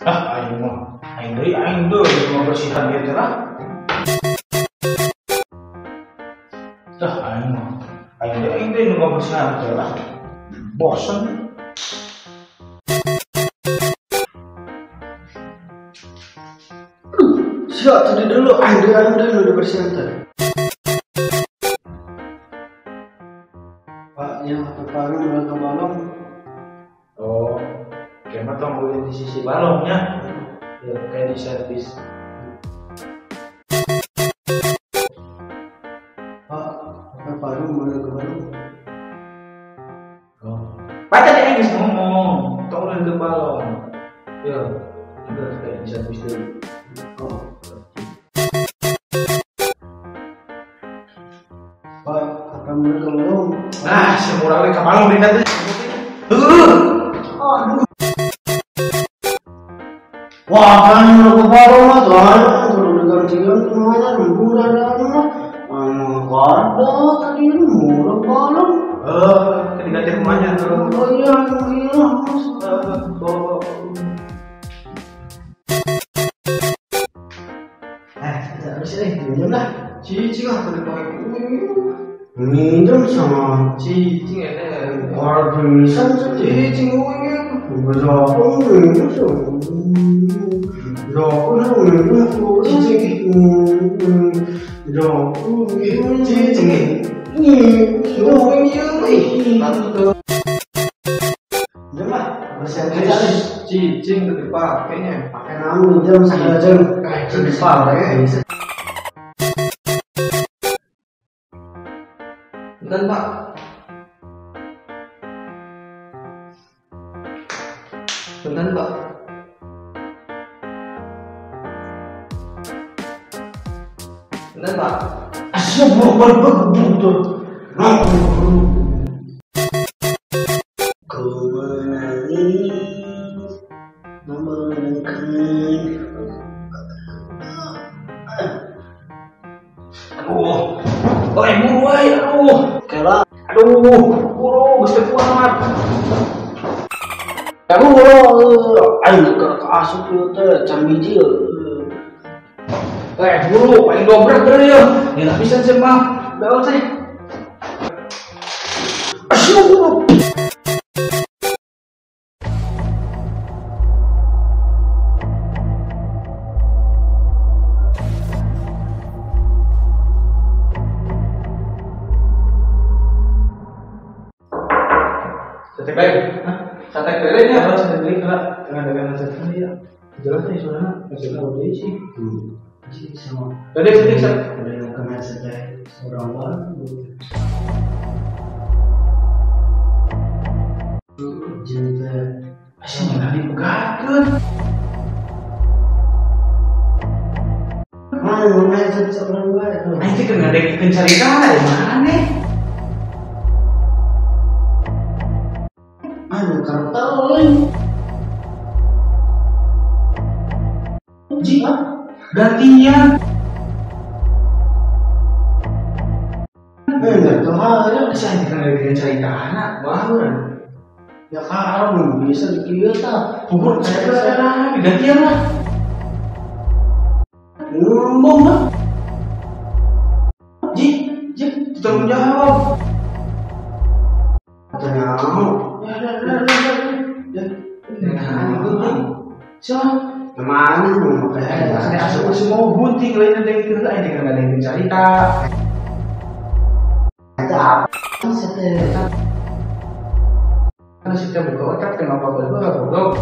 Ah, aing mah. Aing deui aing deui ngabersihan ieu teh lah. Ah, aing mah. Aing deui nu ngabersihan teh lah. Bosen. Sia tadi dulu aing deui nu dibersihan teh. Pak, yang paru udah ke balong. Oh, kayaknya tong boleh di sisi balongnya. Ya, kayak di servis. Pak, paru udah ke balong. Oh. Pak tadi Inggris ngomong, tong boleh ke balong. Ya, udah kayak di servis dulu. Oh. Pak, apa boleh ke balong? Nah, semurah ke balong di nanti. Aduh. Wah, kan ke balong mah tuh, kudu digantian kumaha murah dah. Anu kada tadi murah balong. Diganti kumaha tuh. Oh iya, iya. Kita habis nih, minjem lah. Cicing ah, tadi pakai minjem sama cicing ya. Wah, bisa cicing uangnya. Berapa minjem sama? Berapa minjem cicing? Berapa cicing? Uangnya nih. Minjem lah, bersihan aja nih. Cicing tuh dipakainya. Pakai nama minjem sama aja. Itu dipakai. Bentar, Pak. Bentar, Pak. Bentar, Pak. Asyik betul. Ku menangis, memenangkan. Aduh, oh buru wae, aduh. Kela, aduh, buru geus teu kuat. Aduh, aing keur kaasup ieu teh can biji. Buru, paling dobrak deui yeuh. Ngeunah pisan sih mah. Daun teh. Asyik. Sate baik, sate keliling ya, sate keliling lah, dengan dagangan sate ya, jelas nih saudara, masih tahu deh sih, masih sama. Tadi sate sate, ada yang kena sate seorang baru, cinta, masih nggak dipegakan. Mana mana sate seorang baru? Nanti kena ada yang cerita dari mana nih? Anu kartel jika gantian enggak tahu aja saya tinggal dengan cerita anak baru ya kalau bisa dikira tak bubur saya lagi gantian lah ngomong lah ji tanggung jawab tanya ya, kemana mau pakai? Saya asup semua gunting lain ada yang kerja, ini kan ada yang cerita. Ada apa? Sate. Karena kita buka otak, kenapa goblok? Goblok.